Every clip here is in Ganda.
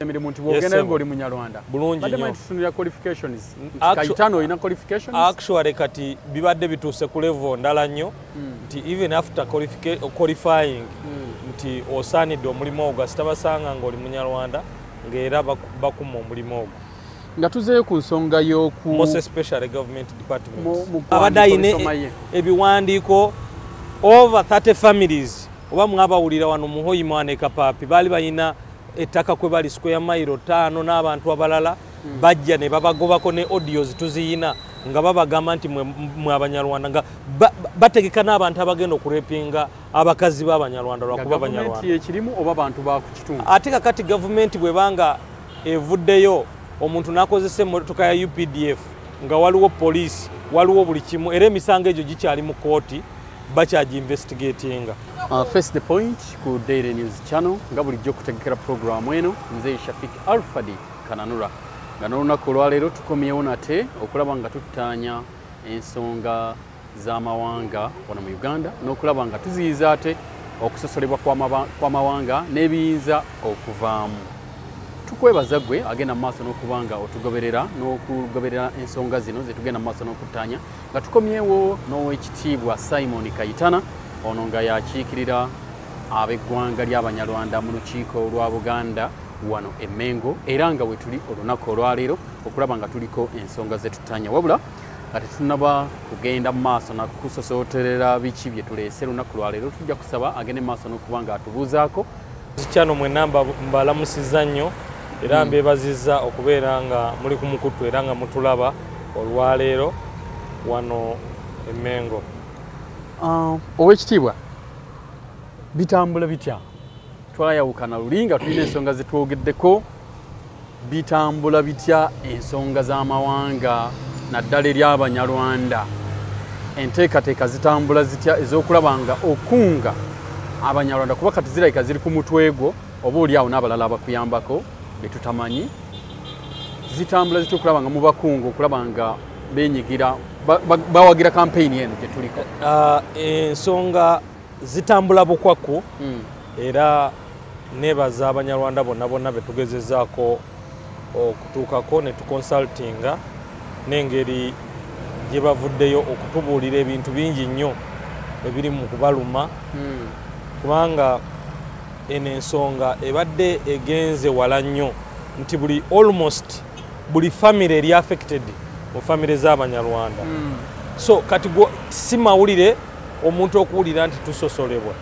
Emirimu nti bw'ogenda ng'oli Munyarwanda. Bulungi Badde nnyo. Manyi tutunulira qualifications. Kayitano olina qualifications? Actually, kati bibadde bituuse ku level ndala nnyo nti even after qualifying nti osaanidde omulimu ogwo, asitabasanga ng'oli Munyarwanda ng'era bakuma omulimu ogwo. Nga tuzeeyo ku nsonga y'oku Most especially government departments. Mu Abadde ayina ensoma ye. ebiwandiiko over 30 families, oba mwabawulira wano mu Hoima ne Kapaapi, baali balina ettaka kwe bali square mile 5 n'abantu abalala bajja ne babagobako, ne audios tuziyina nga babagamba nti mwe Abanyarwanda, nga bategeka n'abantu abagenda okurepinga abakazi b'Abanyarwanda Nga lwakuba gavumenti Abanyarwanda. Ekirimu oba bantu ba ku kitundu? Ate kakati gavumenti bwebanga evuddeyo omuntu n'akozesa emmotoka ya UPDF nga waliwo poliisi, waliwo buli kimu, era emisango egyo gikyali mu kooti, bakyagiinvestigatinga. Face the Point ku Daily News Channel, nga bulijjo kutegekera programu eno nze Shafik Alfadi Kananura, nga n'olunaku olwaleero tukomyewo nate okulaba nga tuttaanya ensonga z'amawanga wano mu Uganda n'okulaba nga tuziyiza ate okusosolebwa kw'amawanga n'ebiyinza okuvaamu. Tukwebaza gwe agenda mu maaso n'okuba nga otugoberera n'okugoberera ensonga zino ze tugenda mu maaso n'okuttaanya, nga tukomyewo n'Owekitiibwa Simon Kayitana, ono nga yakiikirira ab'eggwanga ly'Abanyarwanda mu lukiiko lwa Buganda wano e Mengo, era nga we tuli olunaku olwaleero okulaba nga tuliko ensonga ze tuttaanya. Wabula nga tetunnaba kugenda mu maaso nakusosooterera biki bye tuleese lunaku lwaleero, tujja kusaba agende mu maaso n'okuba nga atubuuzaako. Kyano mwenna mbalamusizza nnyo era mbeebazizza okubeera nga muli ku mukutu era nga mutulaba olwaleero wano e Mengo. Owekitiibwa, bitambula bitya? Twayawukana luli nga tulina ensonga zetwogeddeko. Bitambula bitya ensonga z'amawanga, naddala ery'Abanyarwanda? Enteekateeka zitambula zitya ez'okulaba nga okunga Abanyarwanda, kuba kati zirabika ziri ku mutwe gwo oba oli awo n'abalala abakuyambako be tutamanyi? Zitambula zitya okulaba nga mubakunga okulaba nga benyigira, bawagira kampeyini eno gye tuliko? Ensonga zitambula bukwaku era nebaza Abanyarwanda bonna bonna betugezezaako okutuukako ne tuconsultinga n'engeri gye bavuddeyo okutubuulira ebintu bingi nnyo ebiri mu kubaluma, kubanga eno ensonga ebadde egenze wala nnyo nti buli almost buli family eri affected mu family z'Abanyarwanda. So kati si mawulire omuntu okuwulira nti tusosolebwa,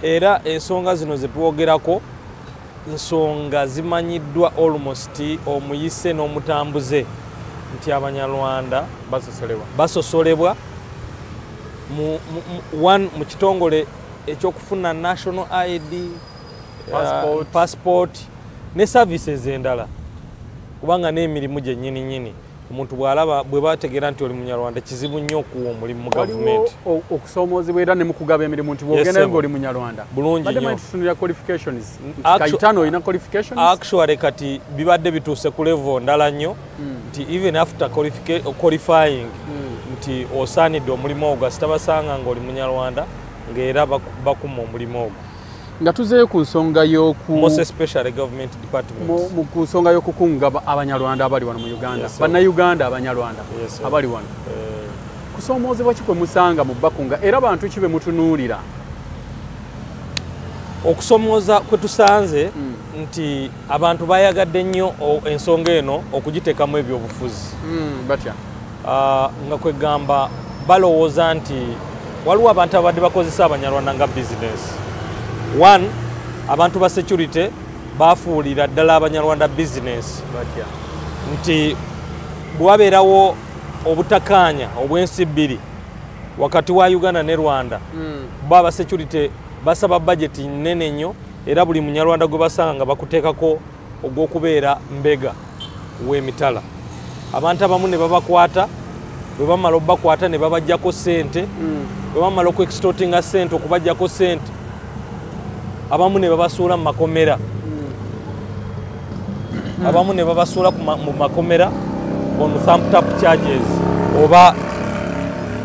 era ensonga zino zetwogerako nsonga zimanyiddwa almost omuyise n'omutambuze nti Abanyarwanda basosolebwa. Basosolebwa one mu kitongole ekyokufuna national ID, Passport. Passport ne services endala, kubanga n'emirimu gyennyini nyini omuntu bw'alaba bwe bategeera nti oli Munyarwanda, kizibu nnyo okuwa omulimu mu Waliwo gavumenti. Okusoomoozebwa era ne mu kugaba emirimu nti bw'ogenda Yes, ng'oli Munyarwanda. Bulungi Badde nnyo. Manyi tutunulira qualifications. Kayitano olina qualifications? Actually, kati bibadde bituuse ku level ndala nnyo nti even after qualifying nti osaanidde omulimu ogwo, asitabasanga ng'oli Munyarwanda ng'era bakuma omulimu ogwo. Nga tuzeeyo ku nsonga y'oku Most especially government departments. Ku nsonga y'okukunga Abanyarwanda abali wano mu Uganda, Yes, sir. Bannayuganda Abanyarwanda Yes, sir. abali wano, kusoomoozebwa ki kwe musanga mu bakunga, era bantu ki be mutunuulira? Okusomooza kwe tusanze nti abantu bayagadde nnyo ensonga eno okugiteekamu ebyobufuzi. Batya? Nga kwegamba balowooza nti waliwo abantu abadde bakozesa Abanyarwanda nga bizinesi. One, abantu ba security bafuulira ddala Abanyarwanda bizinesi. Batya? Nti bwabeerawo obutakaanya obw'ensi bbiri wakati wa Uganda ne Rwanda, bo aba security basaba budget nnene nnyo, era buli Munyarwanda gwe basanga nga bakuteekako ogw'okubeera mbega w'emitala. Abantu abamu ne babakwata, bwe bamala obbakwata ne babajjako ssente, bwe bamala okuextortinga ssente, okubajjako ssente, abamu ne babasuula mu makomera, abamu ne babasuula mu makomera on trumped up charges, oba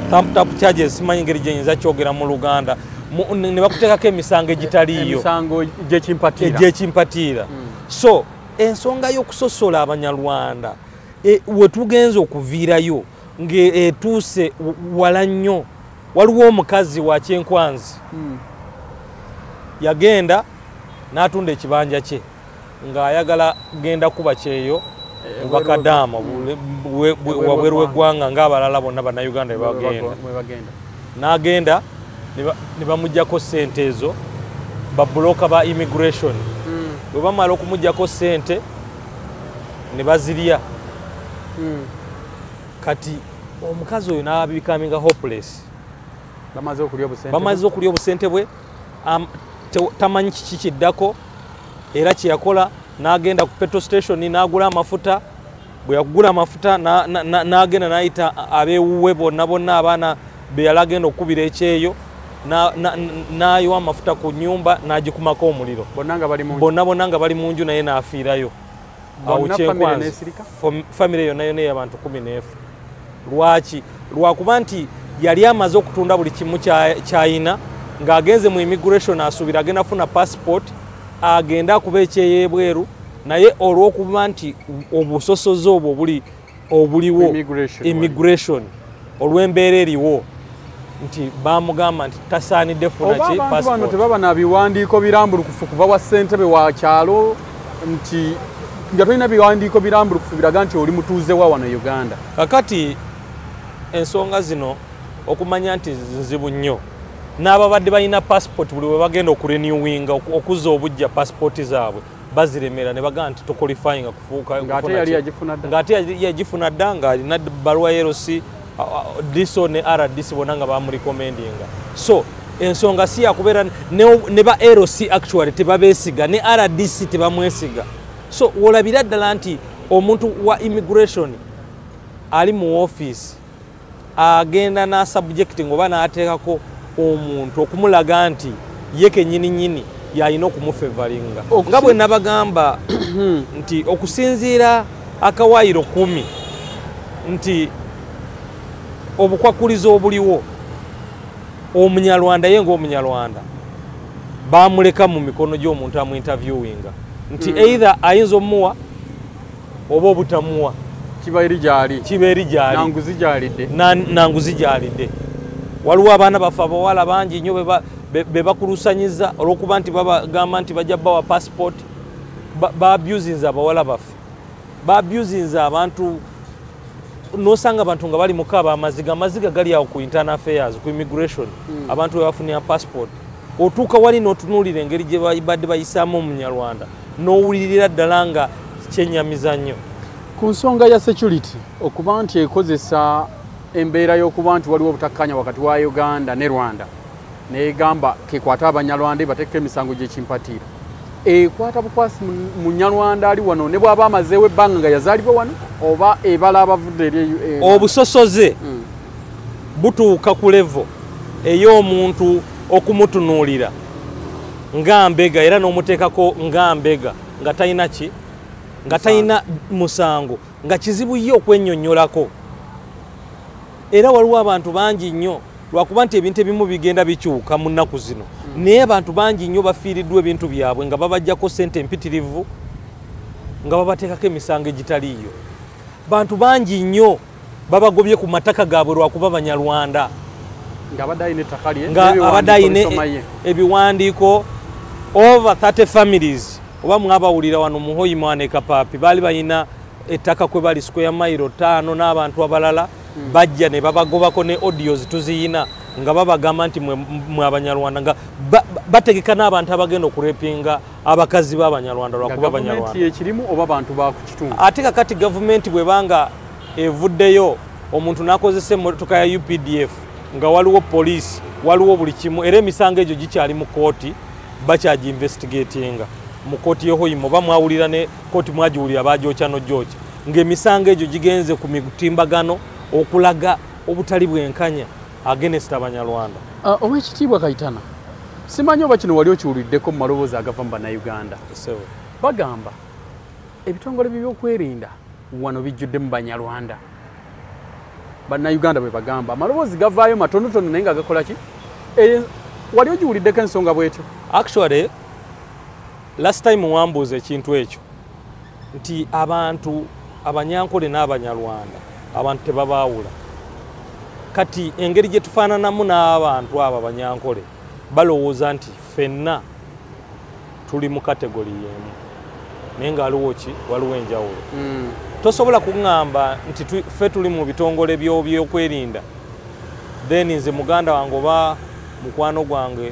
trumped up charges simanyi ngeri gyenyinza kyogera mu Luganda. Ne bakuteekako emisango egitaliiyo. Emisango gyekimpatiira. Egyekimpatiira. So Ensonga y'okusosola Abanyarwanda wetugenze okuviirayo ng'etuuse wala nnyo. Waliwo omukazi wa Kyenkwanzi yagenda n'atunda ekibanja kye ng'ayagala genda kuba kyeyo bakadaama wabweru w'eggwanga ng'abalala bonna Bannayuganda bwe bagenda. N'agenda ne bamuggyako ssente ezo, babuloka ba immigration. Bwe bamala okumuggyako ssente ne bazirya. Kati omukazi oyo n'abecominga hopeless. Bamaze okulya obusente. Bamaze okulya obusente bwe, tamanyi kiki kiddako. Era kyeyakola n'agenda ku petrol station n'agula amafuta. Bwe yagula amafuta n'agenda n'ayita ab'ewuwe bonna bonna, abaana be yali agenda okukubira ekyeyo, n'ayiwa amafuta ku nyumba n'agikumako omuliro. Bonna nga bali mu Bonna bonna nga bali mu nju, naye n'afiirayo awo. Bonna famire Kyenkwanzi. N'esirika? Famire yonna yonna ey'abantu 14. Lwaki? Lwakuba nti yali amaze okutunda buli kimu kyayina, ng'agenze mu immigration asuubira agenda kufuna passport agende akuba ekyeyo ebweru, naye olw'okuba nti obusosoze obwo buli obuliwo Immigration. Immigration, olw'embeera eriwo nti bamugamba nti tasaanidde funa Oba ki abantu bano passport. tebaba na biwandiiko birambulukufu kuva wa ssentebe wa kyalo, nti nga tolina biwandiiko birambulukufu biraga nti oli mutuuze wa wano Uganda. Kakati ensonga zino okumanya nti nzibu nnyo, n'ababadde balina passport buli we bagenda okurenewinga, okuzza obujja passport zaabwe, baziremera ne bagamba nti toqualifyinga kufuuka Ng'ate kufuna yali ki. yagifuna dda. Ng'ate yali yagifuna dda, ng'alina baluwa LC, DISO ne RDC bonna nga bamurecommendinga. So ensonga si yakubeera ne ba LC actually tebabeesiga, ne RDC tebamwesiga. So wolabira ddala nti omuntu wa immigration ali mu office agenda n'asubjecting oba n'ateekako omuntu okumulaga nti ye kennyini nnyini yalina okumufavoringa. Nga bwe nabagamba nti okusinziira akawaayiro 10 nti obukwakulizo obuliwo, Omunyarwanda ye ng'Omunyarwanda bamuleka mu mikono gy'omuntu amuinterviewinga nti either ayinza omuwa oba obutamuwa. Kiba eri gyali. Kiba eri gyali. Nanguzi gyalidde. Nanguzi gyalidde. Waliwo abaana baffe abawala bangi nnyo be bakulusanyiza olw'okuba nti babagamba nti bajja bawa passport. Baabusinze abawala baffe, baabusinze abantu, nosanga abantu nga bali mukaaba amaziga, amaziga gali awo ku internal affairs, ku immigration. Abantu bwe bafunira passport, otuuka wali n'otunuulira engeri gye badde bayisaamu Omunyarwanda, n'owulirira ddala nga kyenyamiza nnyo. Ku nsonga ya security, okuba nti ekozesa embeera y'okuba nti waliwo obutakkaanya wakati wa Uganda ne Rwanda, negamba kekwata Abanyarwanda bateeka emisango gy'ekimpatiira, ekwata bukwasi Munyarwanda ali wano ne bw'aba amazeewo ebbanga nga yazaalibwa wano, oba ebala abavudde eri Obusosoze butuuka ku level ey'omuntu okumutunuulira nga mbega, era n'omuteekako nga mbega nga talina ki, nga talina musango, nga kizibu ye okwennyonnyolako. Era waliwo abantu bangi nnyo, lwakuba nti ebintu ebimu bigenda bikyuka mu nnaku zino, naye abantu bangi nnyo bafiiriddwa ebintu byabwe nga babajjako sente empitirivu, nga babateekako emisango egitaliiyo. Bantu bangi nnyo babagobye ku mataka gaabwe lwakuba Banyarwanda. Ng'abadde alina ettaka lye nga abadde alina n'ebiwandiiko bisoma ye. Ebiwandiiko over 30 families, oba mwabawulira wano mu Hoima ne Kapaapi, baali balina ettaka kwe bali square mile 5 n'abantu abalala bajja ne babagobako, ne audios tuziyina nga babagamba nti mwe Abanyarwanda, nga bategeka n'abantu abagenda okurepinga abakazi b'Abanyarwanda Nga lwakuba gavumenti Banyarwanda. Yekirimu oba bantu ba ku kitundu? Ate kakati gavumenti bwebanga evuddeyo omuntu n'akozesa emmotoka ya UPDF nga waliwo poliisi, waliwo buli kimu, era emisango egyo gikyali mu kooti, bakyagiinvestigatinga mu kooti y'e Hoima. Oba mwawulira ne kooti mwagiwulira bagyokya n'ogyokya, ng'emisango egyo gigenze ku mitimbagano okulaga obutali bwenkanya against Abanyarwanda. Owekitiibwa Kaitana, simanyi oba kino wali okiwuliddeko mu maloboozi agava mu Bannayuganda. Ssebo. Bagamba ebitongole byebyokwerinda wano bijjudde mu Banyarwanda. Bannayuganda bwe bagamba, amaloboozi gavaayo matonotono naye nga gakola ki? Wali ogiwuliddeko ensonga bwetyo? Actually, last time wambuuza ekintu ekyo. nti abantu Abanyankole n'Abanyarwanda abantu tebabaawula. Kati engeri gye tufaananamu n'abantu abo Abanyankole, balowooza nti ffenna tuli mu category y'emu, naye nga waliwo ki? Waliwo enjawulo. Tosobola kuŋŋamba nti ffe tuli mu bitongole by'okwerinda, then nze muganda wange oba mukwano gwange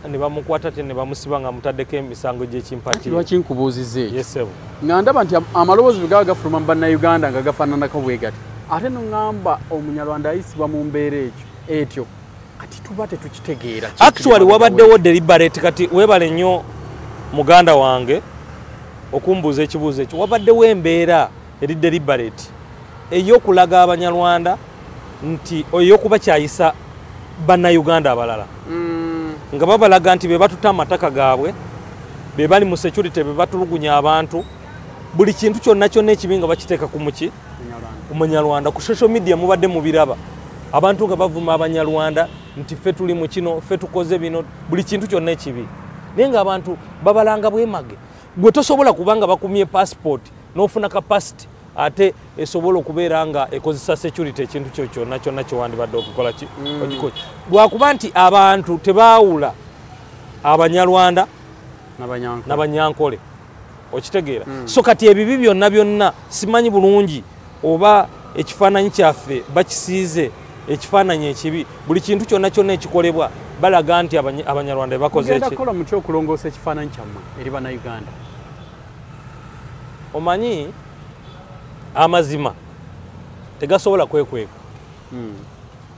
ne bamukwata te ne bamusiba nga mutaddeko emisango gy'ekimpatiira. Lwaki nkubuuzizza ekyo? Yes, sir. Nga ndaba nti amaloboozi bwe gaba gafuluma mu Bannayuganda nga gafaananako bwe gati, ate noŋŋamba Omunyarwanda ayisibwa mu mbeera etyo, kati tuba tetukitegeera. Actually wabaddewo deliberate. Kati weebale nnyo muganda wange okumbuuza ekibuuzo ekyo. Wabaddewo embeera eri deliberate ey'okulaga Abanyarwanda nti ey'okubakyayisa Bannayuganda abalala, nga babalaga nti be batuta amataka gaabwe, be bali mu security, be batulugunya abantu, buli kintu kyonna kyonna ekibi nga bakiteeka ku muki? Ku Munyarwanda. Ku social media mubadde mubiraba, abantu nga bavuma Abanyarwanda nti ffe tuli mu kino, ffe tukoze bino, buli kintu kyonna ekibi, naye ng'abantu babalanga bwemage. Gwe tosobola kubanga bakumye passport n'ofuna capacity ate esobola okubeera nga ekozesa security ekintu kyo kyonna kyonna kyewandibadde okukola ki? Ogikola. Lwakuba nti abantu tebaawula Abanyarwanda n'Abanyankole, okitegeera? So kati ebibi byonna byonna simanyi bulungi oba ekifaananyi kyaffe bakisiize ekifaananyi ekibi. Buli kintu kyonna kyonna ekikolebwa balaga nti Abanyarwanda bakoze eki. Eki. Kukola mutya okulongoosa ekifaananyi kyammwe eri Bannayuganda? Omanyi amazima tegasobola kwekweka.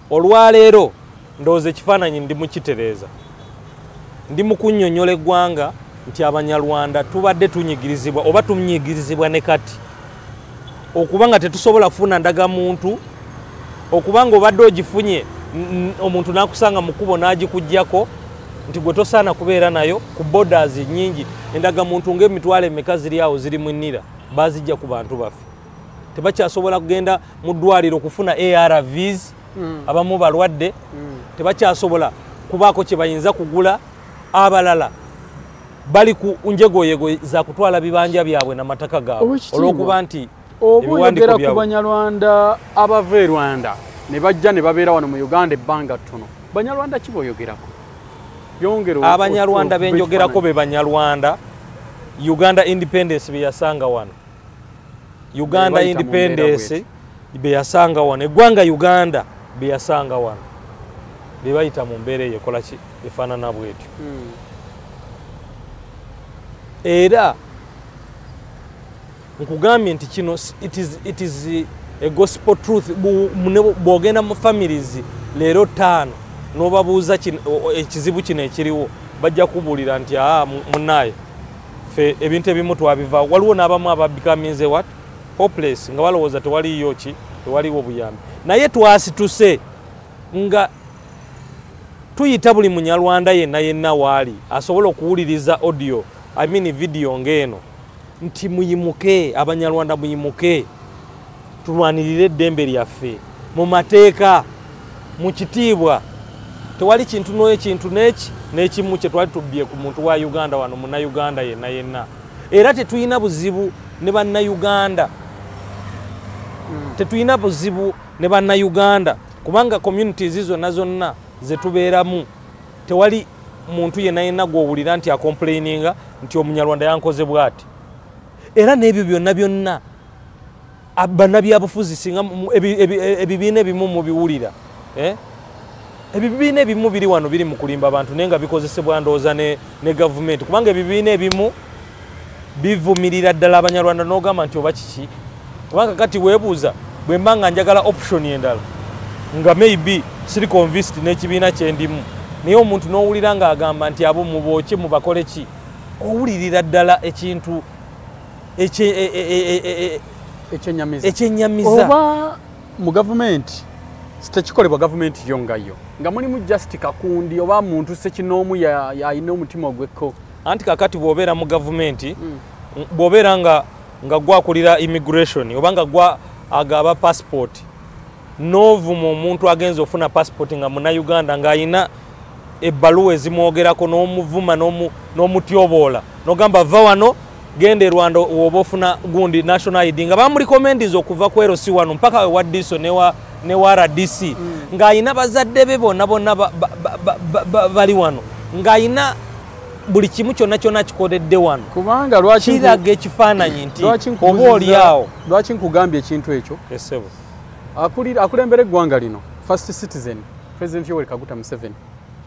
Olwaleero ndowooza ekifaananyi ndi mukitereeza, ndi mu kunnyonnyola eggwanga nti Abanyarwanda tubadde tunyigirizibwa oba tunyigirizibwa ne kati, okuba nga tetusobola kufuna ndagamuntu, okuba nga obadde ogifunye omuntu n'akusanga mu kkubo n'agikuggyako nti gwe tosaana kubeera nayo. Ku borders nnyingi endagamuntu ng'emitwalo emeka ziri awo ziri mu nnira, bazijja ku bantu baffe. Tebakyasobola kugenda mu ddwaliro kufuna ARVs, abamu balwadde, tebakyasobola kubaako kye bayinza kugula, abalala bali ku njegoyego za kutwala bibanja byabwe n'amataka gaabwe Oweekitiibwa, olw'okuba nti oba ebiwandiiko oyogera ku byabwe. Banyarwanda abava e Rwanda ne bajja ne babeera wano mu Uganda ebbanga ttono, Banyarwanda ki boyogerako? Yongera Abanyarwanda okuba benjogerako ekifaananyi. Be Banyarwanda Uganda independence be yasanga wano. Uganda Be bayita mu mbeera. independence be yasanga wano, eggwanga Uganda be yasanga wano, be bayita mu mbeera eyo ekola ki? Efaanana bwetyo. Era nkugambye nti kino it is a gospel truth. Bw'ogenda mu families leero ttaano n'obabuuza ekizibu kino ekiriwo, bajja kubuulira nti aa munnaaye, ffe ebintu ebimu twabivaawo. Waliwo n'abamu ababikaminze what? Hopeless, nga balowooza tewaliyo ki? Tewaliwo buyambi. Naye twasituse nga tuyita buli Munyarwanda yenna yenna waali asobola okuwuliriza audio, I mean video ng'eno, nti muyimuke Abanyarwanda, muyimuke tulwanirire eddembe lyaffe mu mateeka, mu kitiibwa. Tewali kintu n'ekintu n'eki n'ekimu kye twali tubbye ku muntu wa Uganda wano, Munnayuganda yenna yenna. Era tetulina buzibu ne Bannayuganda, tetulina buzibu ne Bannayuganda, kubanga communities zonna zonna zetubeeramu tewali muntu yenna yenna gw'owulira nti acomplaininga nti Omunyarwanda yankoze bw'ati. Era n'ebyo byonna byonna bannabyabufuzi singa ebibiina ebimu mubiwulira, eh? Ebibiina ebimu biri wano biri mu kulimba abantu, naye nga bikozesebwa ndowooza ne gavumenti, kubanga ebibiina ebimu bivumirira ddala Abanyarwanda n'ogamba nti oba kiki? Kubanga kati weebuuza, bwe mba nga njagala option endala nga maybe siri convinced n'ekibiina kyendimu, naye omuntu n'owulira ng'agamba nti abo mubookye, mubakole ki, owulirira ddala ekintu ekyenyamiza. Ekyenyamiza. Oba mu gavumenti tekikolebwa gavumenti yo nga yo, nga mulimu just kakundi oba muntu sekinoomu yalina omutima ogwekko? Anti kakati bw'obeera mu gavumenti, bw'obeera nga gwakulira immigration oba nga gwa agaba passport, n'ovuma omuntu agenza ofuna passport nga Munnayuganda ng'ayina ebbaluwa ezimwogerako, n'omuvuma, n'omutyoboola, n'ogamba va wano. Genda e Rwanda woba ofuna gundi national ID, nga bamurecommendiza okuva ku LC wano mpaka we wa DISO ne wa RDC, ng'ayina bazadde be bonna bonna bali wano, ng'ayina buli kimu kyonna kyonna kikoledde wano. Kubanga lwaki kiraga ekifaananyi nti oba oli awo. Lwaki nkugambye ekintu ekyo? Esebo. Akulembera eggwanga lino, first citizen, President Yoweri Kaguta Museveni,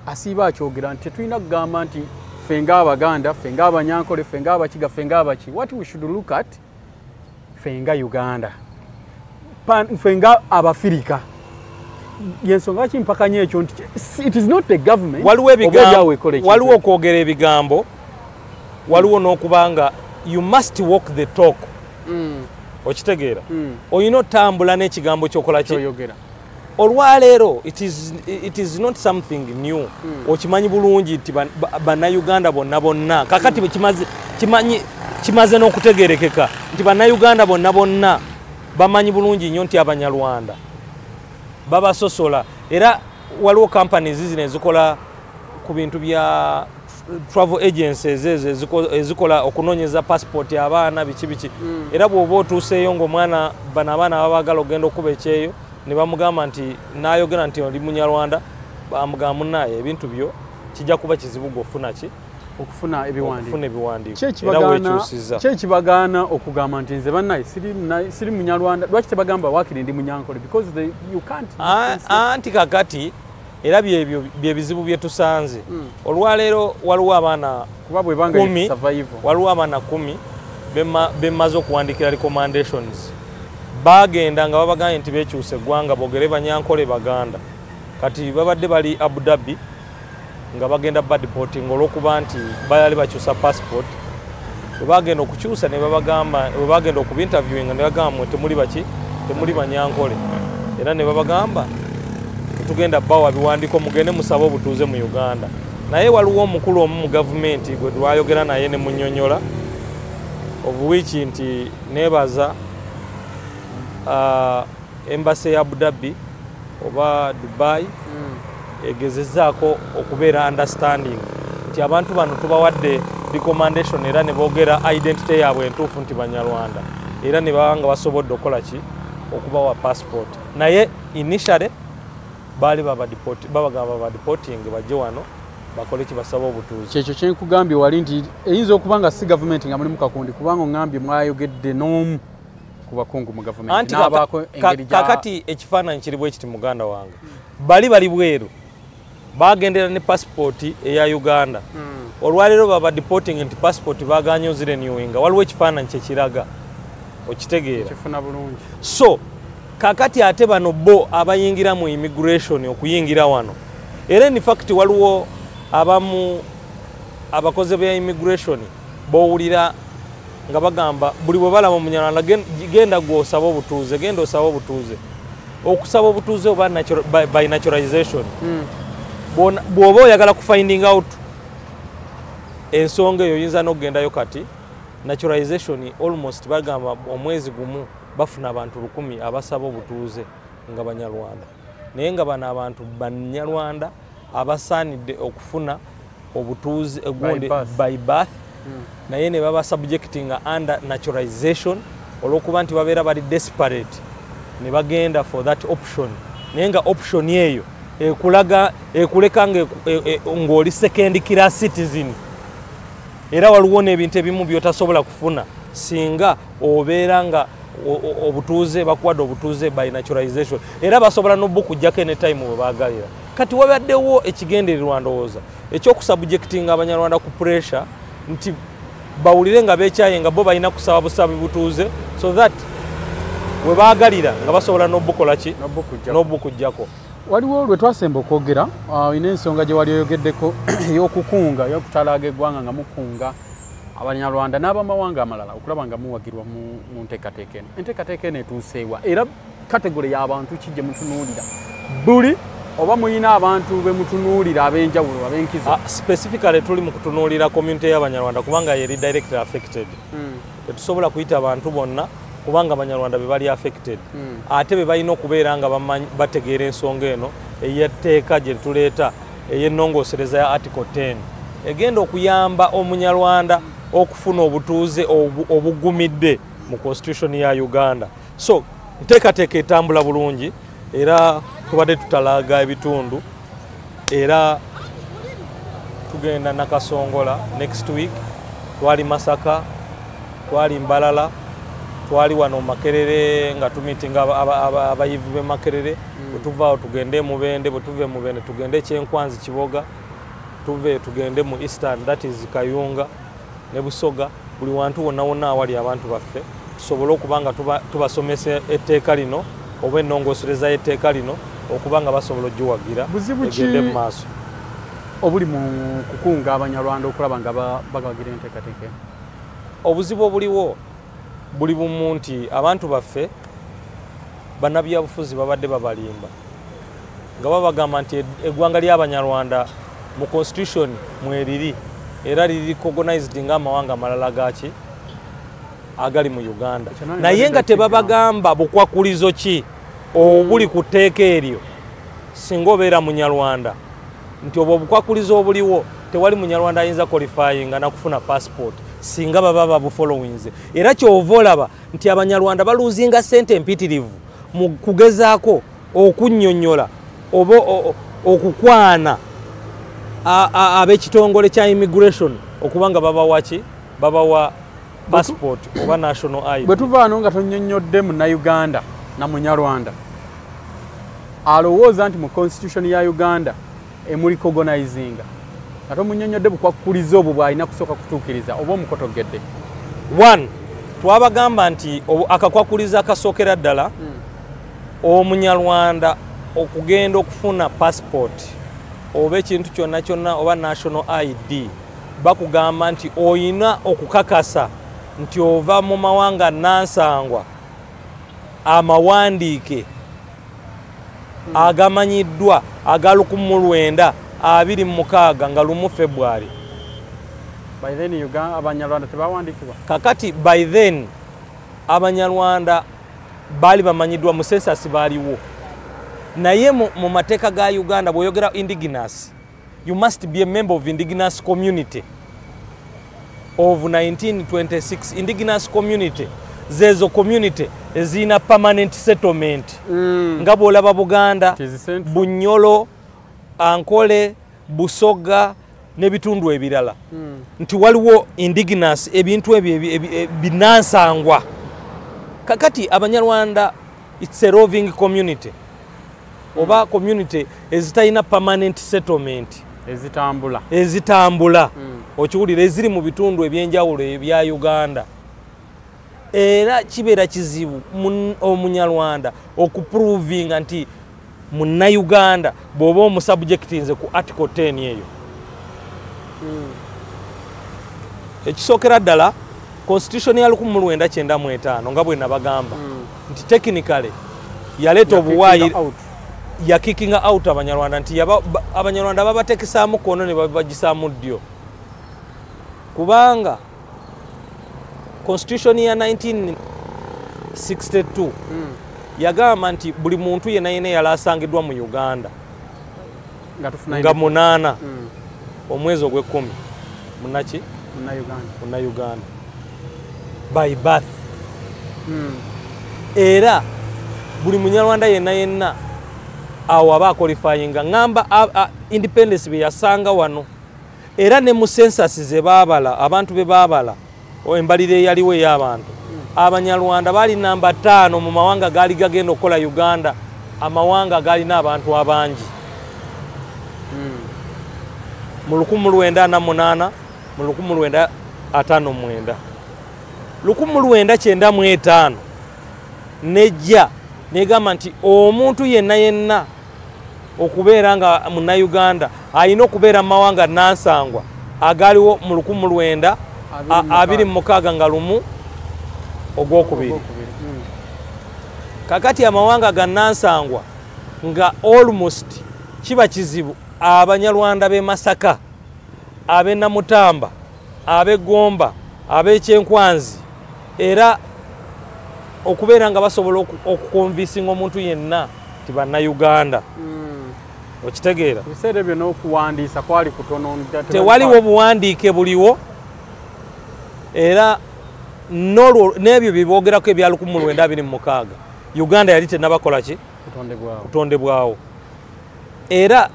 asiiba akyogera nti tetulina kugamba nti ffe ng'Abaganda, ffe ng'Abanyankole, ffe ng'Abakiga, ffe ng'Abaki. What we should look at, ffe nga Uganda, ffe nga Abafirika. Yensonga lwaki mpakanya ekyo nti it is not the government. Waliwo oba olyawo ekola ekintu waliwo ekyo. Okwogera ebigambo, waliwo n'okubanga you must walk the talk. Okitegeera? Olina otambula n'ekigambo kyokola ki? Kyoyogera. Olwaleero it is not something new. Okimanyi bulungi nti bannayuganda bonna bonna kakati kimaze n'okutegerekeka nti bannayuganda bonna bonna bamanyi bulungi nnyo nti Abanyarwanda babasosola. Era waliwo companies zino ezikola ku bintu bya travel agencies ezo ezikola okunoonyeza passport abaana, biki biki. Era bw'oba otuuseeyo ng'omwana, bano abaana babaagala okugenda okuba ekyeyo, ne bamugamba nti n'ayogera nti oli Munyarwanda, bamugamba, "Munaaye, ebintu byo kijja kuba kizibu gwe ofuna ki?" Okufuna ebiwandiiko. Okufuna ebiwandiiko. Ki Era weekyusiza. Ki ekibagaana okugamba nti nze bannaye siri Munyarwanda? Lwaki tebagamba waakiri ndi Munyankole? Because you can't differentiate. Anti kakati era byebyo byebizibu bye tusanze olwaleero. Waliwo abaana Kuba bwebanga 10, survival. waliwo abaana 10 bemmaze okuwandikira recommendations. Bagenda nga babagambye nti bekyusa eggwanga, boogere Banyankole, Baganda. Kati babadde bali Abu Dhabi nga bagenda badeporting olwokuba nti baali bakyusa passport. Bwe bagenda okukyusa ne babagamba, bwe bagenda okubainterviewinga ne bagamba, "Mwe temuli baki? Temuli Banyankole." Era ne babagamba, "Tetugenda bawa biwandiiko, mugende musabe obutuuze mu Uganda." Naye waliwo omukulu omu mu gavumenti gwe twayogera naye ne munyonyola, of which nti nebaza embassy ya Abu Dhabi oba Dubai egezezaako okubeera understanding nti abantu bano tubawadde recommendation, era ne boogera identity yaabwe entuufu nti Banyarwanda, era ne baba nga basobodde okukola ki? Okubawa passport. Naye initially baali babagamba badeporting, bajje wano bakole ki? Basaba obutuuze. Kyekyo kyenkugambye wali nti eyinza okuba nga si gavumenti nga mulimu kakundi, kubanga oŋŋambye mwayogedde n'omu ku bakungu mu gavumenti Anti n'abaako engeri kakati ekifaananyi kiri bwe kiti, muganda wange. Bali bweru, bagendera ne passport eya Uganda. Olwaleero baba deporting nti passport baganye ozirenewinga. Waliwo ekifaananyi kyekiraga, okitegeera? Kifuna bulungi. So kakati ate bano bo abayingira mu immigration okuyingira wano, era in fact waliwo abamu abakozi bya immigration bowulira nga bagamba buli bwe balaba Omunyarwanda, "Genda gwe osaba obutuuze, genda osaba obutuuze." Okusaba obutuuze oba by naturalization, bw'oba oyagala ku finding out ensonga eyo, oyinza n'okugendayo. Kati naturalization almost bagamba omwezi gumu bafuna abantu 1000 abasaba obutuuze nga Banyarwanda, naye nga bano abantu Banyarwanda abasaanidde okufuna obutuuze egundi birth. By birth, naye ne baba subjectinga under naturalization olw'okuba nti babeera bali desperate ne bagenda for that option, naye nga option eyo ekulaga ekuleka ng'oli second class citizen. Era waliwo n'ebintu ebimu by'otasobola kufuna singa obeera nga obutuuze bakuwadde obutuuze by naturalization, era basobola n'obukuggyako anytime bwe baagalira. Kati wabaddewo ekigendererwa, ndowooza, ekyokusubjectinga Abanyarwanda ku pressure nti bawulire nga beekyaye nga bo balina kusaba busabi butuuze, so that we baagalira nga basobola n'obukola ki? N'obukuggyako. N'obukuggyako. Waliwo lwe twasemba okwogera, olina ensonga gye wali oyogeddeko ey'okukunga, ey'okutalaaga eggwanga nga mukunga Abanyarwanda n'abamawanga amalala okulaba nga muwagirwa mu nteekateeka eno. Enteekateeka eno etuuseewa? Era category y'abantu ki gye mutunuulira buli, oba muyina abantu be mutunuulira ab'enjawulo, ab'enkizo? Specifically tuli mu kutunuulira community y'Abanyarwanda kubanga yeri directly affected. Tetusobola kuyita abantu bonna kubanga Abanyarwanda be bali affected, ate be balina okubeera nga bategeera ensonga eno ey'etteeka gye tuleeta ey'ennongoosereza ya article 10 egenda okuyamba Omunyarwanda. okufuna obutuuze obugumidde mu constitution ya Uganda. So nteekateeka etambula bulungi, era tubadde tutalaga ebitundu, era tugenda Nakasongola next week, twali Masaka, twali Mbalala, twali wano Makerere nga tumitinga abayivu b'e Makerere. Bwe tuvaawo tugende Mubende, bwe tuve Mubende tugende Kyenkwanzi Kiboga, tuve tugende mu Eastern, that is Kayunga ne Busoga, buli wantu wonna wonna awali abantu baffe tusobole okuba nga tubasomesa etteeka lino oba ennongoosereza y'etteeka lino okuba nga basobola ogiwagira egende mu maaso. Obuli mu kukunga Abanyarwanda okulaba nga bagawagira enteekateeka? Obuzibu obuliwo buli bumu nti abantu baffe bannabyabufuzi babadde babalimba nga babagamba nti eggwanga ly'Abanyarwanda mu constitution mweriri era liri recognized ng'amawanga amalala gaki agali mu Uganda, naye nga tebabagamba bukwakulizo ki obuli ku tteeka eryo. Singa obeera Munyarwanda nti obwo obukwakulizo obuliwo tewali Munyarwanda ayinza qualifyinga nakufuna passport singa baba babufollowinze. Era kyova olaba nti Abanyarwanda baluzinga ssente empitirivu mu kugezaako okunnyonnyola oba okukwana ab'ekitongole kya immigration okuba nga babawa ki, babawa passport oba national ID. Bwe tuva wano nga tonnyonnyodde Munnayuganda na Munyarwanda alowooza nti mu constitution ya Uganda emuli recognizinga, nga tomunnyonnyodde bukwakulizo obwo bw'alina kusooka kutuukiriza oba omukotogedde. One, twabagamba nti akakwakulizo akasookera ddala Omunyarwanda okugenda okufuna passport oba ekintu kyonna kyonna oba national ID, bakugamba nti oyina okukakasa nti ova mu mawanga nansangwa amawandiike agamanyiddwa aga 1926 nga 1 February. By then Uganda Abanyarwanda tebawandiikibwa. Kakati by then Abanyarwanda baali bamanyiddwa mu census baaliwo, naye mu mateeka ga Uganda bw'oyogera indigenous, you must be a member of indigenous community of 1926. Indigenous community zezo community ezirina permanent settlement, nga bw'olaba Buganda, Bunyolo, Ankole, Busoga n'ebitundu ebirala, nti waliwo indigenous ebintu ebyo binansangwa. Kakati Abanyarwanda it's a roving community oba community ezitalina permanent settlement, ezitambula ezitambula, okiwulira, eziri mu bitundu ebyenjawulo ebya Uganda. Era kibeera kizibu Omunyarwanda okuprovinga nti Munnayuganda bw'oba omusubjectinze ku article 10 eyo. Ekisookera ddala constitution ya 1995 nga bwe nabagamba nti technically yaleeta obuwaayi ya kicking out Abanyarwanda, nti Abanyarwanda babatekesaamu kono ne babagisaamu ddyo, kubanga constitution ya 1962 yagamba nti buli muntu yenna yenna yali asangiddwa mu Uganda nga 8 omwezi ogw'ekumi munaki Munnayuganda by birth. Era buli Munyarwanda yenna yenna awo aba qualifyinga ngamba independence bye yasanga wano. Era ne mu census ze baabala abantu be baabala embalire eyaliwo ey'abantu, Abanyarwanda baali namba 5 mu mawanga gaali gagenda okukola Uganda, amawanga gaalina abantu abangi. Mu 1948, mu 1959, 1995 nejja negamba nti omuntu yenna yenna okubeera nga Munnayuganda alina okubeera mu mawanga nansangwa agaliwo mu 1926 nga 1 ogwokubiri. Kakati amawanga ga nansangwa nga almost kiba kizibu Abanyarwanda b'e Masaka, ab'e Namutamba, ab'e Gomba, ab'e Kyenkwanzi, era okubeera nga basobola okukonvisinga omuntu yenna nti Bannayuganda. Okitegeera? Ebiseera ebyo n'okuwandiisa kwali kutono. Tewaliwo buwandiike buliwo. Era n'ebyo bye boogerako ebya 1926, Uganda yali tennabakola ki? Kutondebwawo. Kutondebwawo. Era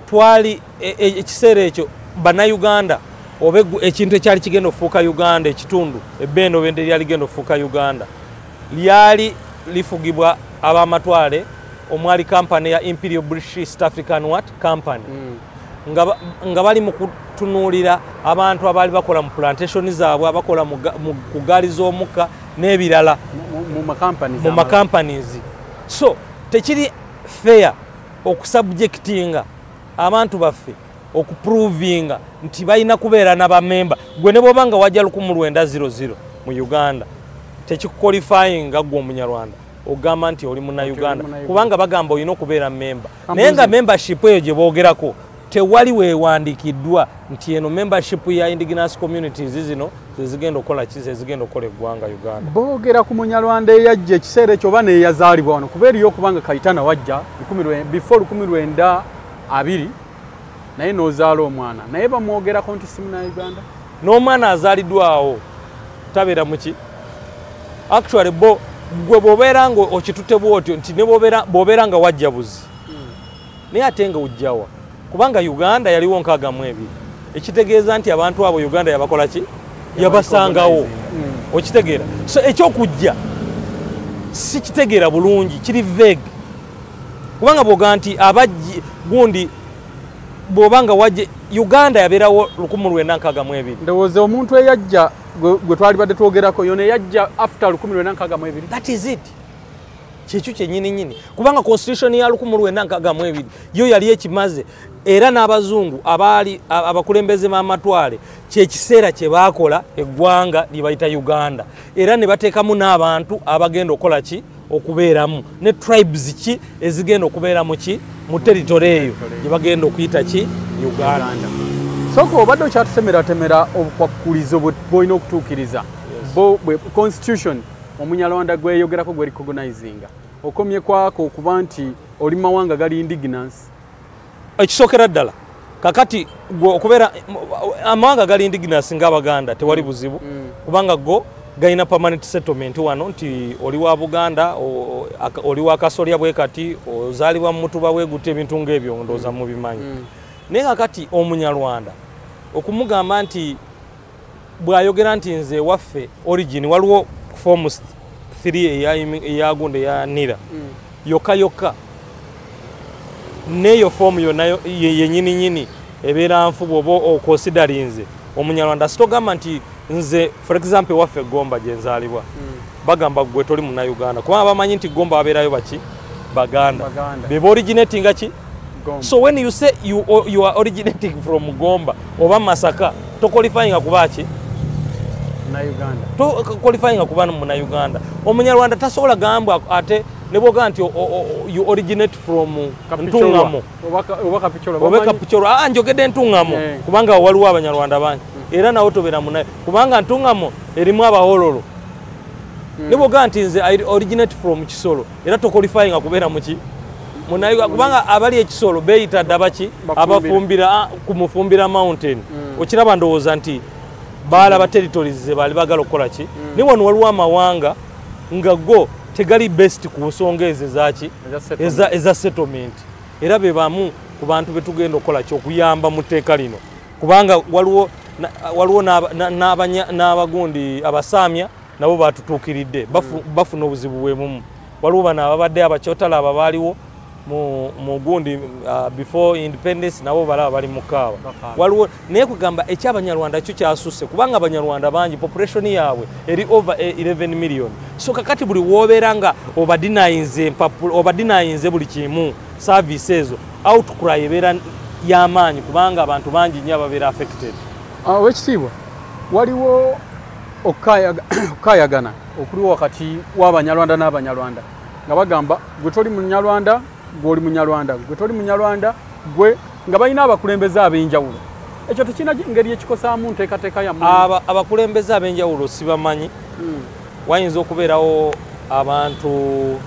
twali ekiseera ekyo Bannayuganda oba ekintu ekyali kigenda okufuuka Uganda, ekitundu ebbendobendo eryali ligenda okufuuka Uganda lyali lifugibwa abamatwale omwali kampany ya Imperial British East African what Company, nga bali mu kutunuulira abantu abaali bakola mu plantation zaabwe, abakola ku gaali z'omukka n'ebirala. Mu makampani. Mu macompanies. So tekiri fair okusubjectinga abantu baffe okuprovinga nti balina kubeera n'abamemba. Gwe ne bwoba nga wajja 1900 mu Uganda, tekikuqualifyinga gwe Omunyarwanda ogamba nti oli Munnayuganda, Munnayuganda. kubanga bagamba olina okubeera memba. Naye nga membership eyo gye boogerako tewali weewandiikiddwa nti eno membership ya indigenous communities zino zezigenda okukola ki, zezigenda okukola eggwanga Uganda. Boogera ku Munyarwanda eyajja ekiseera ekyo oba neeyazaalibwa wano? Kuba eriyo okubanga Kayitana wajja before 1920, naye n'ozaala omwana, naye bamwogerako nti si Munnayuganda. N'omwana azaaliddwawo tabeera muki. Actually bo gwe bw'obeera nga okitute bwotyo nti ne bw'obeera nga wajja buzi, naye ate nga ojjawa? Kubanga Uganda yaliwo 62, ekitegeeza nti abantu abo Uganda yabakola ki? Yabasangawo. Okitegeera? So ekyokujja sikitegeera bulungi, kiri vague, kubanga bwoga nti abajji gundi, bw'oba nga wajja, Uganda yabeerawo 1962. Ndowooza omuntu eyajja gwe twalibadde twogerako yona eyajja after 1962. That is it, kyekyo kyenyini nyini, kubanga constitution ya 1962 yo yali ekimaze. Era n'abazungu abaali abakulembeze b'amatwale, kyekiseera kye baakola eggwanga lye bayita Uganda, era ne bateekamu n'abantu abagenda okukola ki, okubeeramu, ne tribes ki ezigenda okubeera mu ki, mu territory eyo gye bagenda okuyita ki, Uganda. Sooka obadde okyatutemeratemera obukwakkulizo bw'olina okutuukiriza bo bwe constitution Omunyarwanda gweyogerako gwe recognizinga. Okomye kwako okuba nti oli mu mawanga gali indigenous. Ekisookera ddala kakati gwe okubeera amawanga gali indigenous ng'Abaganda tewali buzibu, kubanga go galina permanent settlement wano, nti oli wa Buganda, oli wa Kasolya bwe kati, ozaalibwa mu Mutuba bwe guti, ebintu ng'ebyo ndowooza mubimanyi. Naye kakati Omunyarwanda okumugamba nti bw'ayogera nti nze ewaffe origin, waliwo form 3 eyagunda eya NIRA yokka yokka, n'eyo foomu yonna yennyini nyini ebeera nfu. Bw'oba oconsiderinze Omunyarwanda, sitogamba nti nze, for example, ewaffe Gomba gye nzaalibwa, bagamba gwe toli Munnayuganda, kubanga bamanyi nti Gomba babeerayo baki? Baganda. Baganda. Be originatinga ki? Gomba. So when you say you are originating from Gomba oba Masaka, toqualifyinga kuba ki? Munnayuganda. Toqualifyinga kuba Munnayuganda. Omunyarwanda tasobola gambwa, ate ne bwogaa nti you originate from Ntungamo oba Kapchorwa. Oba Kapchorwa, ah, njogedde Ntungamo, kubanga waliwo Abanyarwanda bangi, era nawo tobeera munaye, kubanga Ntungamo erimu Abahololo. Ne bwogaa nti nze I originate from Kisoro, era toqualifyinga kubeera muki, Munnayuganda, kubanga abali ekisolo beeyita dda baki? Bafumbira. Abafumbira, ah, ku Mufumbira Mountain. Okiraba, ndowooza nti baalaba territories ze baali bagala okukola ki. Naye wano waliwo amawanga nga go tegali best ku nsonga ezo ezaki? Eza settlement. Eza settlement. Era be bamu ku bantu betugenda okukola ki, okuyamba mu tteeka lino, kubanga waliwo waliwo n'abagundi Abasaamya nabo batutuukiridde, bafuna obuzibu bwe bumu. Waliwo bano ababadde Abakyotala abo baaliwo mu gundi before independence, nabo balaba bali mu kaaba. Bakaaba. Waliwo, naye kugamba ekyabanyarwanda kyo kyasusse, kubanga Abanyarwanda bangi, population yaabwe eri over 11 million. So kakati buli wobeera nga obadinayinze empapula, obadinayinze buli kimu, service ezo, outcry ebeera y'amaanyi, kubanga abantu bangi nnyo ababeera affected. Owekitiibwa, waliwo okukayagana okuliwo wakati w'Abanyarwanda n'Abanyarwanda nga bagamba gwe toli Munyarwanda, gwe oli Munyarwanda, gwe toli Munyarwanda, gwe, nga balina abakulembeze ab'enjawulo. Ekyo tekirina ngeri ekikosaamu nteekateeka yammwe? Abakulembeze ab'enjawulo sibamanyi. Wayinza okubeerawo abantu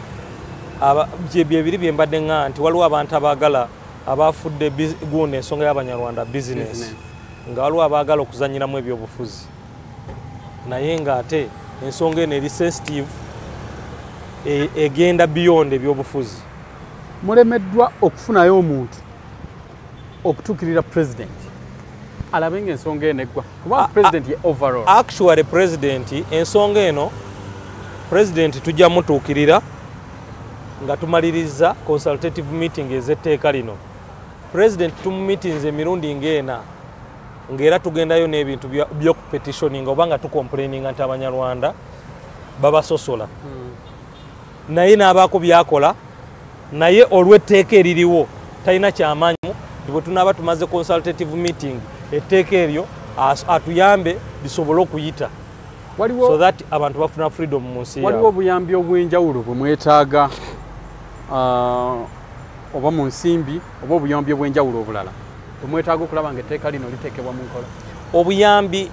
byebiri bye mbadde ŋŋa nti waliwo abantu abaagala, abafudde gundi ensonga y'Abanyarwanda business, Business. nga waliwo abaagala okuzanyiramu ebyobufuzi. Naye ng'ate ensonga eno eri sensitive, egenda beyond ebyobufuzi. Mulemeddwa okufunayo omuntu okutuukirira president alabe ng'ensonga eno eggwa, kuba president ye overall. Actually president, ensonga eno president tujja mutuukirira nga tumaliriza consultative meeting ez'etteeka lino. President tumumeetinze emirundi ng'ena, ng'era tugendayo n'ebintu by'okupetitioninga oba nga tucomplaininga nti Abanyarwanda babasosola. Naye n'abaako byakola, naye olw'etteeka eririwo talina kyamaanyi. Bwe tunaaba tumaze consultative meeting, etteeka eryo atuyambe lisobole okuyita, so that abantu bafuna freedom mu nsi. Waliwo obuyambi obw'enjawulo bwe mwetaaga, oba mu nsimbi oba obuyambi obw'enjawulo obulala bwe mwetaaga okulaba nga etteeka lino liteekebwa mu nkola? Obuyambi,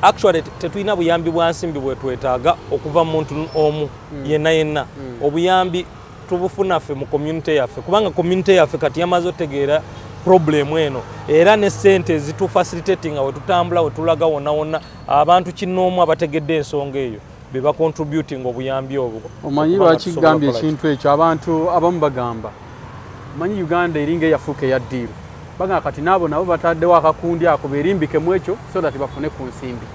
actually tetulina buyambi bwa nsimbi bwe twetaaga okuva mu muntu omu yenna yenna. Obuyambi tubufuna ffe mu community yaffe, kubanga community yaffe kati yamaze otegeera problem eno, era ne sente ezitufacilitatinga we tutambula, we tulaga wonna wonna, abantu kinnoomu abategedde ensonga eyo be bacontributing obuyambi obwo. Omanyi lwaki gambye ekintu ekyo? Abantu abamu bagamba, omanyi Uganda eringa eyafuuka eya ddiiru, bagamba kati naabo nabo bataddewo akakundi ako beerimbikemu ekyo so that bafune ku nsimbi.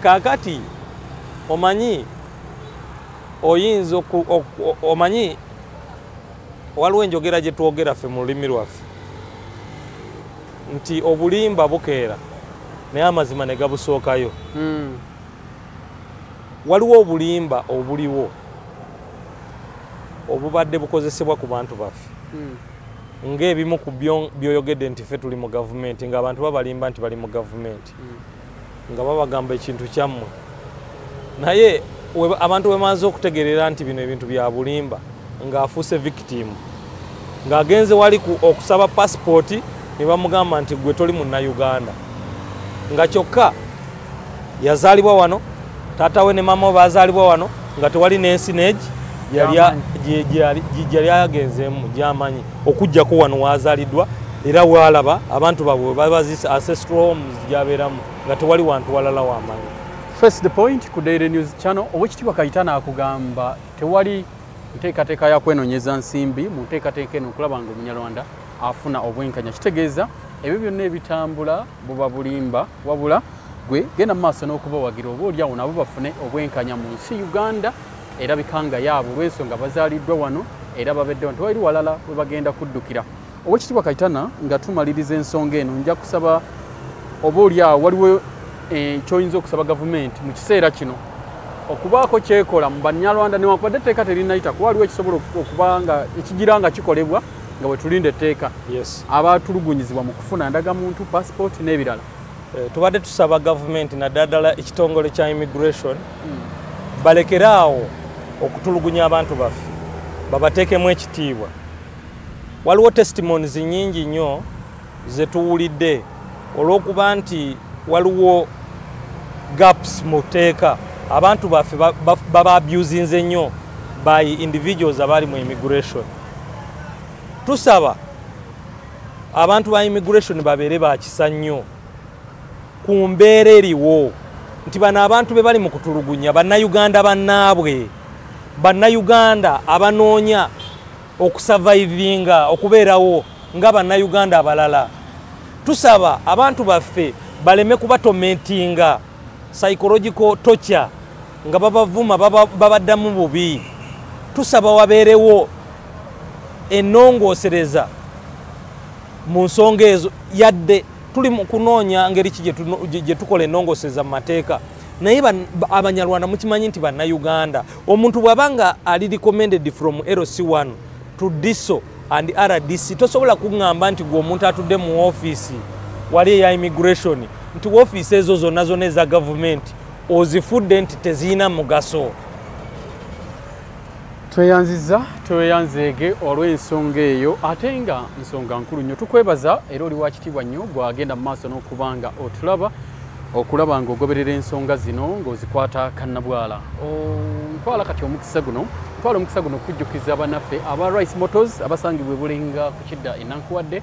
Kaakati omanyi oyinza, omanyi waliwo enjogera gye twogera ffe mu lulimi lwaffe nti obulimba bukeera naye amazima ne gabusookayo. Waliwo obulimba obuliwo obubadde bukozesebwa ku bantu baffe, ng'ebimu ku byoyogedde nti ffe tuli mu gavumenti, ng'abantu babalimba nti bali mu gavumenti, nga babagamba ekintu kyammwe. Naye abantu bwe okutegeerera nti bino ebintu bya bulimba, ng'afuuse victim, ng'agenze wali okusaba pasipooti ne bamugamba nti gwe toli munnayuganda, nga kyokka yazaalibwa wano, taata we ne maama we bazaalibwa wano, nga tewali n'ensi neegi gyeyali agenzeemu gy'amanyi okuggyako wano wazaaliddwa, era waalaba abantu baabwe babazisa ancestral homes gy'abeeramu, nga tewali wantu walala wamanyi. First the Point ku Daily News Channel. Owekitiibwa Kayitana akugamba tewali nteekateeka ya kwenonyeza nsimbi mu nteekateeka eno okulaba nga Omunyarwanda afuna obwenkanya. Kitegeeza ebyo byonna ebitambula buba bulimba, wabula gwe genda mu maaso n'okubawagira, oba oliawo nabo bafune obwenkanya mu nsi Uganda erabika nga yaabwe, olw'ensonga bazaaliddwa wano era babedde wano, tewali walala we bagenda kuddukira. Owekitiibwa Kayitana, nga tumaliriza ensonga eno, nja kusaba oba oliawo waliwo kyoyinza okusaba gavumenti mu kiseera kino okubaako kyekola mu Banyarwanda, newankubadde etteeka terinayita, kuba waliwo ekisobola okuba nga ekigira nga kikolebwa nga bwe tulinda etteeka, abatulugunyizibwa mu kufuna ndagamuntu, passport n'ebirala. Tubadde tusaba gavumenti naddala ddala ekitongole kya immigration balekere awo okutulugunya abantu baffe, babateekemu ekitiibwa. Waliwo testimonies nnyingi nnyo ze tuwulidde olw'okuba nti waliwo gaps mu tteeka, abantu baffe baba abusinze nnyo by individuals abali mu immigration. Tusaba abantu ba immigration babeere bakisa nnyo ku mbeera eriwo, nti bano abantu be bali mu kutulugunya Bannayuganda bannaabwe, Bannayuganda abanoonya okusurvivinga, okubeerawo nga Bannayuganda abalala. Tusaba abantu baffe baleme kubatormentinga psychological torture, nga babavuma, babaddamu bubi. Tusaba wabeerewo ennongoosereza mu nsonga ezo, yadde tuli mu kunoonya ngeri ki gye tukola ennongoosereza mu mateeka. Naye Abanyarwanda mukimanyi nti Bannayuganda, omuntu bw'aba nga ali recommended from LC1 to DISO and RDC, tosobola kuŋŋamba nti gwe omuntu atudde mu ofiisi wali eya immigration nti woofiisi ezo zonna zonna eza gavumenti ozifudde nti tezirina mugaso. Tweyanziza, tweyanzeege olw'ensonga eyo, ate nga nsonga nkulu nnyo. Tukwebaza era oli wa kitiibwa nnyo gwagenda mu maaso n'okuba nga otulaba, okulaba ng'ogoberera ensonga zino ng'ozikwata kannabwala. Ntwala kati omukisa guno, ntwala omukisa guno okujjukiza bannaffe aba Rice Motors abasangibwa e Bulenga ku kidda e Nankuwadde.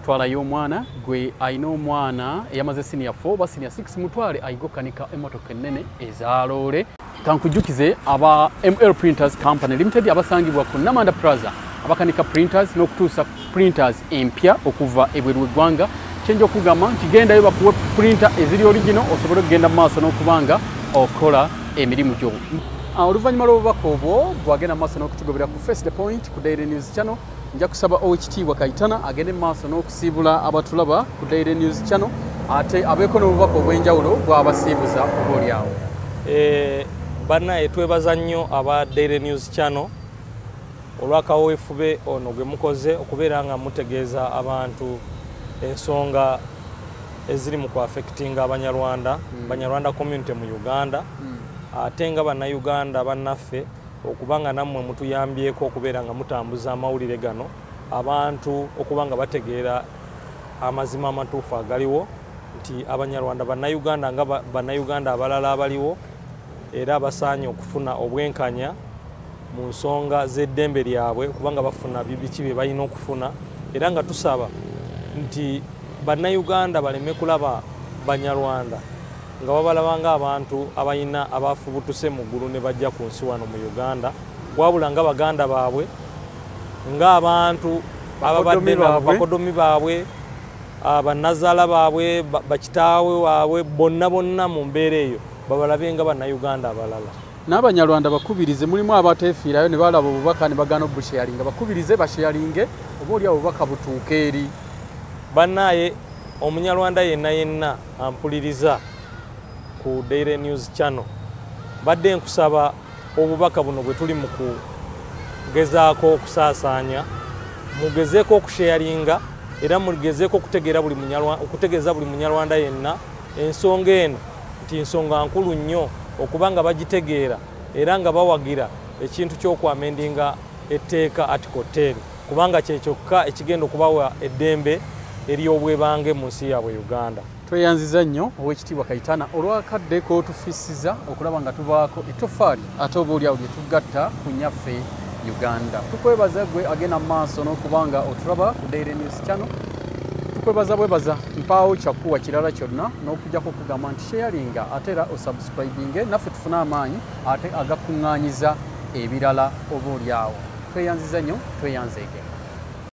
Twalayo omwana gwe alina omwana eyamaze senior 4 oba senior 6, mutwale ayigokanika emmotoka ennene ezaloole. Kankujjukize aba ML Printers Company Limited abasangibwa ku Namanda Plaza, abakanika printers n'okutuusa printers empya okuva ebweru w'eggwanga. Kyenja okugamba nti gendayo bakuwe printer eziri original osobole okugenda mu maaso n'okubanga okola emirimu gyo. Oluvannyuma lw'obubaka obwo bwagenda mu maaso n'okutugobera ku Face the Point ku Daily News Channel, nja kusaba Oweekitiibwa Kayitana agende mu maaso n'okusiibula abatulaba ku Daily News Channel, ate abeeko n'obubaka obw'enjawulo bw'abasiibuza oba oliawo. Bannaye twebaza nnyo aba Daily News Channel olw'akaweefube ono gwe mukoze okubeera nga mutegeeza abantu ensonga eziri mu kuaffectinga Abanyarwanda, Banyarwanda community mu Uganda, ate nga Bannayuganda bannaffe okuba nga nammwe mutuyambyeko okubeera nga mutambuza amawulire gano abantu okuba nga bategeera amazima amatuufu agaliwo nti Abanyarwanda Bannayuganda nga Bannayuganda abalala abaliwo, era basaanye okufuna obwenkanya mu nsonga z'eddembe lyabwe kubanga bafuna biki bye balina okufuna. Era nga tusaba nti Bannayuganda baleme kulaba Banyarwanda nga babalaba ng'abantu abalina abafubutuse mu ggulu ne bajja ku nsi wano mu Uganda, wabula nga baganda baabwe, ng'abantu ababadde bakodomi baabwe, bannazaala baabwe, bakitaawe baabwe, bonna bonna mu mbeera eyo babalabe nga Bannayuganda abalala. N'Abanyarwanda bakubirize, mulimu abateefiirayo ne balaba obubaka ne bagaana obusharinga, bakubirize basharinge oba oli obubaka butuuke eri. Bannaye Omunyarwanda yenna yenna ampuliriza ku Daily News Channel, badde nkusaba obubaka buno bwe tuli mu kugezaako okusaasaanya, mugezeeko okusharinga era mugezeeko okutegeeza buli Munyarwanda yenna ensonga eno nti nsonga nkulu nnyo okuba nga bagitegeera era nga bawagira ekintu ky'okwamendinga etteeka Article 10, kubanga kye kyokka ekigenda okubawa eddembe ery'obwebange mu nsi yaabwe Uganda. Tweyanziza nnyo Oweekitiibwa Kayitana olwakadde k'otufisiza okulaba nga tubaako ettofaali ate oba oliawo lye tugatta ku nnyaffe Uganda. Tukwebaza gwe agenda mu maaso n'okuba nga otulaba ku Daily News Channel. Tukwebaza bwebaza, mpaawo kyakuwa kirala kyonna n'okujjako okugamba nti sharinga ate era osubscribinge naffe tufune amaanyi ate agakuŋŋaanyiza ebirala oba oliawo. Tweyanziza nnyo, tweyanzeege.